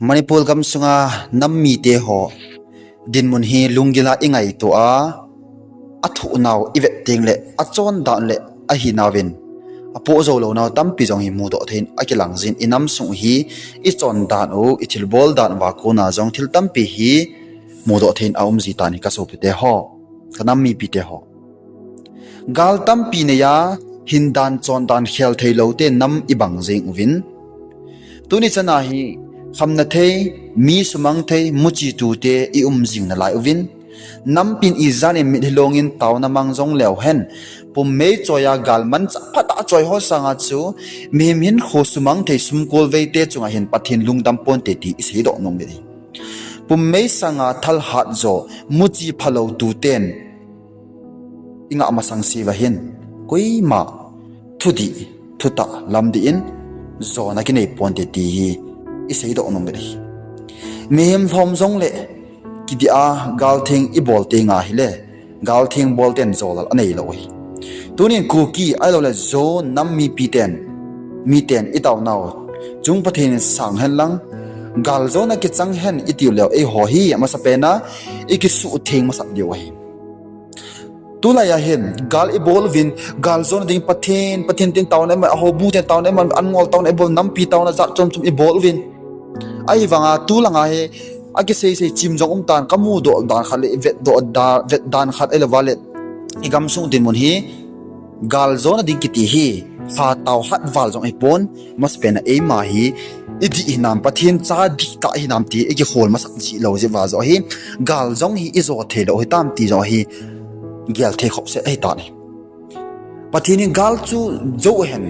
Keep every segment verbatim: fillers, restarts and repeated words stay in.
Manipur gam sunga nam mite ho dinmun hi lunggila i ngaito a, a thuhnau i vet teng le a chondan le ahi nauvin, a poh jou lou nau tampi jong hi mudoh thei in a kilang jin, i nam sung hi i chondan u, i thilbol dan uva kona jong thil tampi hi mudoh thei in a um ji tan hi ka sopite ho, ka nam mipite ho. Gal tampi nei a, hin dan chon dan khel thei lou te nam i bang jing uvin. Tuni chana hi khamna thei, mi sumang thei, muchi tu te i um jing nalai uvin. Nampin i jan in mit hilong in tauna mang jong leu hen, pum mei choi a gal manchah phatah a choi ho sanga chu mihem hinkho sumang thei sumkol vei te chunga hin Pathen lungdam ponte ti i seidoh nom uvin. Pum mei sanga thal hat jo, muchi phalou tu ten i ngah masang se uva hin, koima thudih, thutah lam dih in jona kinei ponte ti hi i seidoh nom uvin ahi. Mihem lhom jong le kidih a galtheng i bol teng ahile, galtheng bol ten jolal a nei lou ahi. Tunin Kuki ahilou le Zo nam mipi ten, miten i taunau chung Pathen in sang hen lang, gal jona kichang hen i tiu leu eiho hi amasapen a i kisuhtheng masat diu ahi. Tulai a hin gal i bol uvin, gal jona ding Pathen, Pathen tin tauna i man, a houbung ten tauna i man, an ngol tauna i bol, nampi tauna jat chom chom i bol uvin. Ahivanga tulanga hi a kisei sei chim jong um tan, ka mudoh dan khat le i vetdoh da, vet dan khat ahilou va le i gamsung dinmun hi gal jona ding kiti hi pha tau hat val jong ahipon, masapen a eima hi i dih hinam, Pathen cha dihtah hinam ti i kikhol masat ji lou jeh uva joh hi gal jong hi i jo thei lou hitam ti joh hi gel thei khop set ahi tan ahi. Pathen in gal chu jo hen,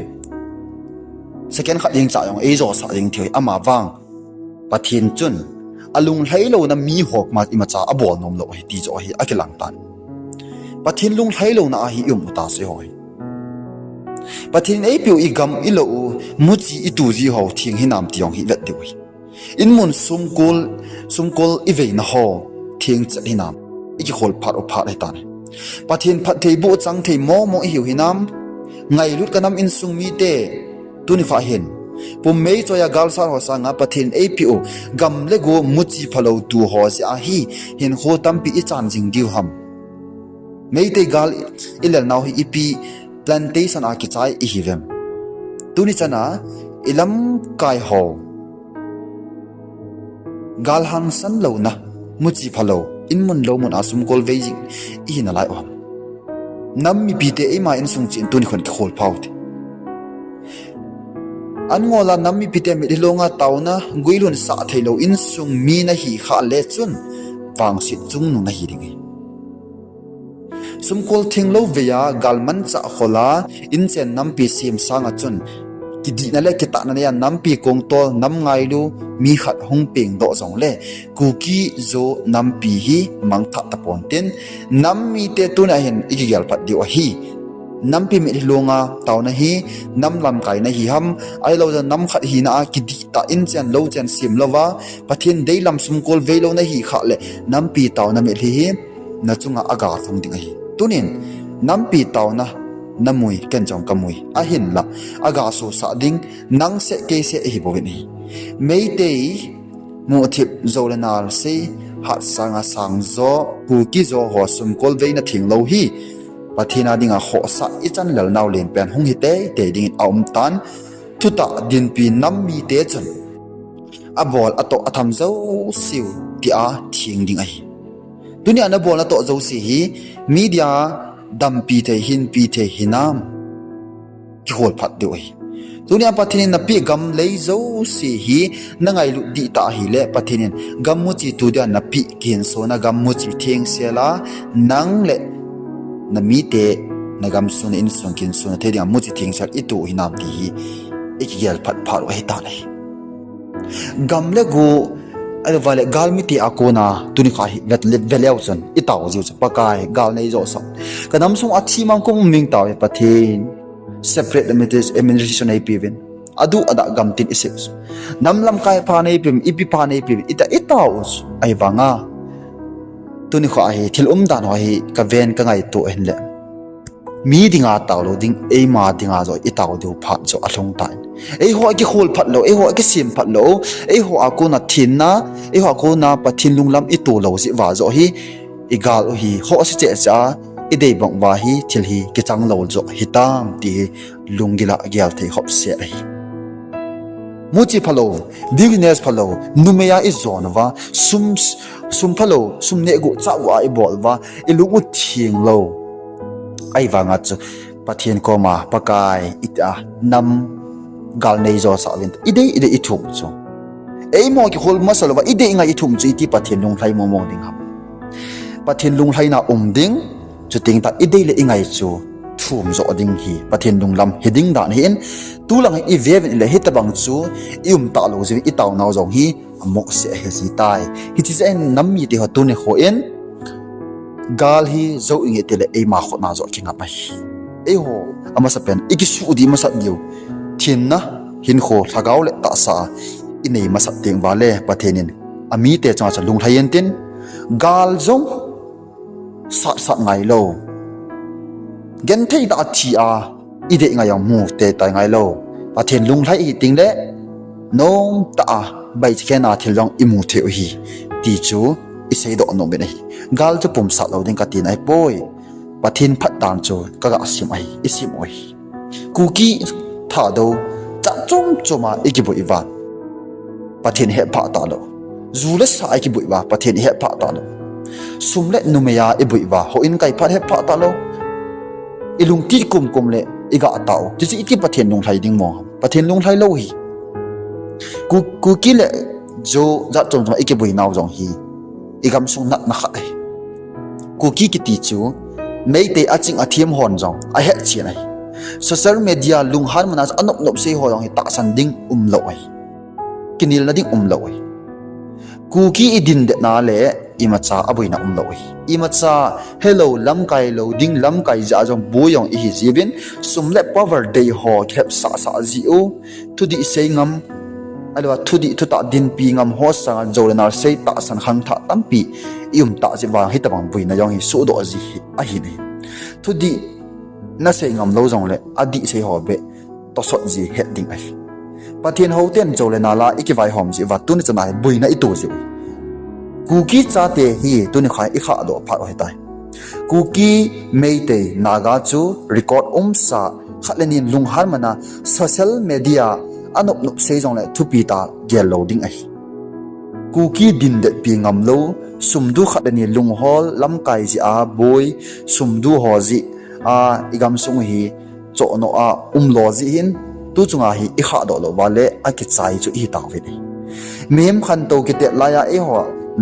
second khat jeng cha jong ei jo sah jeng thei ahi, ama vang Pathen chun a lunglhai louna mi ho ma imacha a bol nom lou ahi ti joh hi a kilang tan. Pathen lunglhai louna ahi i um u ta se ho hi. Pathen in ei piu i gam i lou u, muchi i tu ji ho theng hinam ti jong hi vet diu hi. In mun sumkol, sumkol i veina ho theng chet hinam, i kikhol phat u phat hi tan. Pathen phattheiboh chang thei momo i hiu hinam, ngailut ka nam insung mite, tuni kha hin pum mei choi a gal sat ho sanga Pathen ei piu gam le go muchi phalou tu ho jeh a hi hinkho tampi i chan jing diu ham. Meitei gal i lelnau hi ipi plantation a kichai i hiuvem? Tuni chana i lamkai ho gal hangsan louna, muchi phalou, in mun lou mun a sumkol vei jing i hi nalai u ham? Nam mipite eima insung cheh in tuni khon kikhol pha u te. An ngol a nam mipite mit hilonga tauna guilhun sah theilou insung mi nahi khah le chun vangset chungnung nahi ding ahi. Sumkol thenglou vei a galmanchah khol a inchen nampi sem sanga chun kidihna le kitahna nei a nampi kongtol nam ngailu mi khat hung pengdoh jongle Kuki Zo nampi hi mangthah tapon tin, nam mite tuna hin i kigel phat diu ahi. Nampi mit hilonga tauna hi nam lamkai nahi ham, ahilou le nam khat hina a kidihtah inchen louchen sem louva Pathen deilam sumkol veilou nahi khah le nampi tauna mit hi na chunga aga lhung ding ahi. Tunin nampi tauna namui, ken jong kamui. Ahinla aga sosah ding nang seh kei seh ahi bouvin ahi. Meitei muthip Zo le nal sei hat sanga sang jo, Kuki Zo ho sumkol veina thenglou hi Pathen a dinga khohsah i chan lelnau lenpen hung hi teitei dingin a um tan. Thutah dinpi nam mite chun abol atoh atham jouseu tia theng ding ahi. Tunia nabol natoh jouse hi media dampi thei, hinpi thei hinam? Kikhol phat diu ahi. Tunia Pathen in napeh gam lei jouse hi nangailut dihtah ahile Pathen in gam muchi tu dia napeh kihinsona gam muchi thengsel a nang le namite nagamsung na insung kihinsona thei dinga muchi thengsel itu hinam ti hi i kigel phat phat u ahitan ahi. Gam le go, ahilou vale galmite a kona tunikha hi vet, veleu chun i tao jiu chu Pakai gal nei jousah. Ka namsung a thi mang kum um ming tao hi Pathen. Separate administration eipeuvin. Adu adah gamtin i sep chu. Nam lamkai pha neipeuvin, ipi pha neipeuvin, ita i tao chu. Ahivanga tunikha hi thil umdan ho hi kaven kangaito ahinle Mi dinga tao lou ding, eima dinga joh i tao diu phat joh alhung tan. Eiho a kikhol phat lou, eiho a kisem phat lou, eiho a kona thenna, eiho a kona Pathen lunglam i to lou jeh uva joh hi, i gal u hi khoh se cheh cheh a, i dei bang uva hi thil hi kichang lou joh hitam ti hi lunggil a gel thei khop se ahi. Muchi phalou, business phalou, numei a i jon uva, sum, sum phalou, sum neh gu chah gu a i bol uva, i lung u theng lou. Ahivanga chu Pathen koma, Pakai, iti a nam gal nei jo sa uvin, i dei, i dei i thum chu. Eimo kikhol masa louva, i dei ngai i thum chu iti Pathen lunglhai mong mong ding ham. Pathen lunglhaina um ding, chuteng tah i dei le i ngai chu thum joh ding hi Pathen lunglam hi ding dan ahin, tulang hi i ve uvin le hitabang chu i um talou jeh uvin i taonau jong hi amoh se ahi ji tai. Hiche jeh in nam mite ho tuni kho in gal hi jou inge tile eima khut na joh kingap ahi. Eiho amasapen i kisuh di masat diu, thenna, hinkho, lhagao le tahsa i nei masat teng uva le Pathen in amite chunga chu lunglhai intin, gal jong sat sat ngai lou. Genthei tah a thi a, i dei ngai jong mu tei tai ngai lou. Pathen lunglhai i hi teng le, nomtah a, baichkhen a thil jong i mu thei u hi, ti chu i seidoh nom uvin ahi. Gal chu pumsah lou ding ka tina ahipoi. Pathen phatdan chu ka ga sim ahi, i sim u ahi. Kuki, Thadou, jat chom chom a i kiboi uva, Pathen i hetphah talou. Ju le sa a i kiboi uva, Pathen i hetphah talou. Sum le numei a i boi uva, houin kai phat hetphah talou. I lungthim kum kum le i ga tao u. Chuche iti Pathen lunglhai ding mong ham. Pathen lunglhai lou hi. Ku-, Kuki le Zo jat chom chom a i kiboi nau jong hi i gamsung natna khat ahi. Kuki kiti chu Meitei aching athem hon jong ahet chen ahi. Social media lunghan mana anop nop sei ho jong hi tahsan ding umlou ahi. Kinelna ding umlou ahi. Kuki i dindetna le imacha aboina umlou ahi. Imacha helou lamkai lou ding lamkai jeh a jong boi jong i hi jiuvin, sum le power dei ho kihepsah sah jiu, thudih sei ngam, ahilouva thudih thutah dinpi ngam ho sanga jou le nal sei tahsan khangthah tampi i um tah jeh uva hitabang boina jong hi sohdoh ji hi ahi nahi. Thudih na sei ngam lou jongle adih sei ho beh tosot ji het ding ahi. Pathen houten jou le nal a i kivaihom jeh uva tuni chana hi boina i to jiu hi. Kuki chate hi tuni kha i khahdoh phat u ahitai. Kuki, Meitei, Naga chu record umsa khat le ni in lunghan mana social media anop nop sei jongle thupi tah gel lou ding ahi. Kuki dindetpi ngam lou, sumdu khat le ni lunghol lamkai jeh a boi, sumdu ho jeh a i gamsung hi chohnoh a umlo jeh hin, tu chunga hi i khahdoh lou uva le akichai chu i hi tauvin ahi. Mihem khantou kitet laiya eiho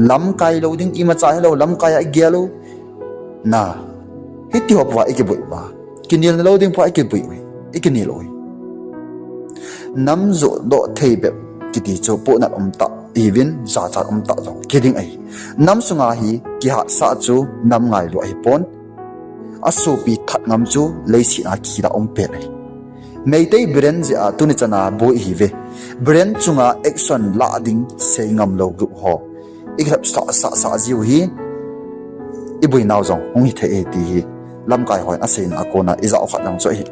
lamkai lou ding imacha helou lamkai a i gel u. Na, hiti ho pua i kiboi uva, kinelna lou ding pua i kiboi u, i kinel u hi. Nam johdoh thei bep kiti chu pohnat umtah ihiuvin, jachat umtah jong kiding ahi. Nam sunga hi kihatsah chu nam ngailu ahipon, asopi that ngam chu leiset a kila um pen ahi. Meitei Biren jeh a tuni chana boi ihiuve. Biren chunga action lah ding sei ngam lou group ho i kihepsah sah sah jiu hi i boinau jong hung hithei e ti hi lamkai hon aseina a kona i jao khat jong chu ahi.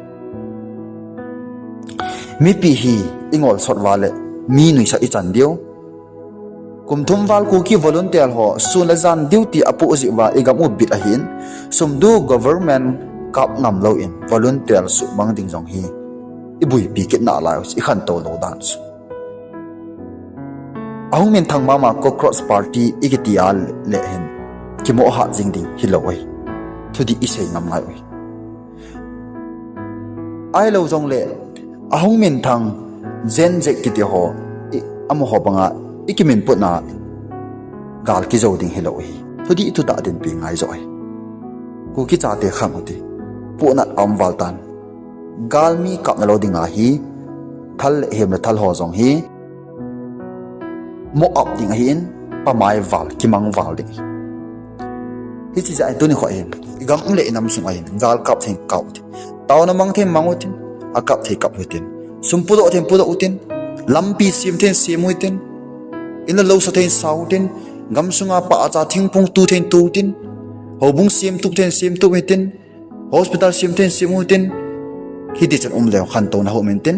Mipi hi i ngolsot uva le mi nuisat i chan diu. Kum thum val Kuki volunteer ho sun le jan duty apoh jeh uva i gam u bit ahin, sumdu government kap ngam louvin volunteer suhmang ding jong hi i boipi kit nalai u chu i khantou lou dan chu. Ahung minthang mama cockroach party i kiti a le hin kimoh hat jing ding hilou ahi. Thudih i sei ngam ngai u ahi. Ahilou jongle ahung minthang Gen Z kiti ho, i, amaho banga i kiminputna gal kijou ding hilou ahi. Thudih thutah dinpi ngai joh ahi. Kuki chate khang u hite. Pohnat aum val tan. Galmi kapna lou dinga hi thal le hem le thal ho jong hi moh ap ding ahin, pamai val, kimang val ding ahi. Hiche jeh a tuni kho hin i gam le i nam sunga hin gal kap thei kap u hite. Taona mang thei mang u hitin, akap thei kap u hitin. Sum pudoh thei pudoh u hitin. Lampi sem thei sem u hitin. In le lou sa thei sa u hitin. Gam sunga pahcha thingphung tu thei tu u hitin. Houbung sem tup thei sem tup u hitin. Hospital sem thei sem u tin, hiti chun um leu khantouna hung um intin,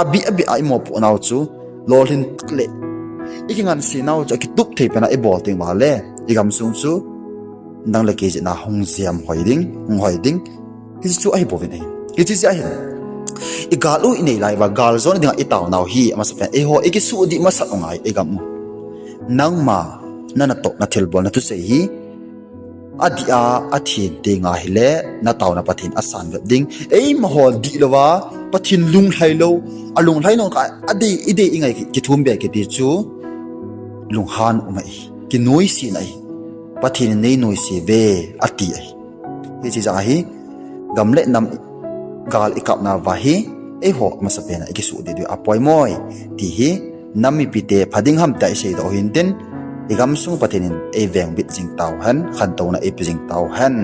abih abih a imopohnau chu lolhin tak le ikingansenau chu akitup thei pena ibol teng uva le igamsung chu nang le kei jeh a hung jam hoi ding, hung hoi ding. Hiche chu ahibouvin ahi. Hiche jeh ahin, igal u inei lai uva galjona dinga itaonau hi amasapen eiho ikisuhdih masat u ngai igam u. Nangma nanatohna thilbol nathusei hi adih a athen tenga hile nataona Pathen asanvet ding. Eimaho dihlouva Pathen lunglhailou, alunglhailou kah a idei ingai kithum be kiti chu lunghan um ahi, kinoise ahi. Pathen in neinoise uve ati ahi. Hiche jeh ahi, gam le nam gal ikapna uva hi eiho amasapen a ikisuhdih diu apoimoi ti hi nam mipite pha ding ham tia iseidoh u hintin, igamsung Pathen in eivengbit jing tauhen, khantouna eipe jing tauhen.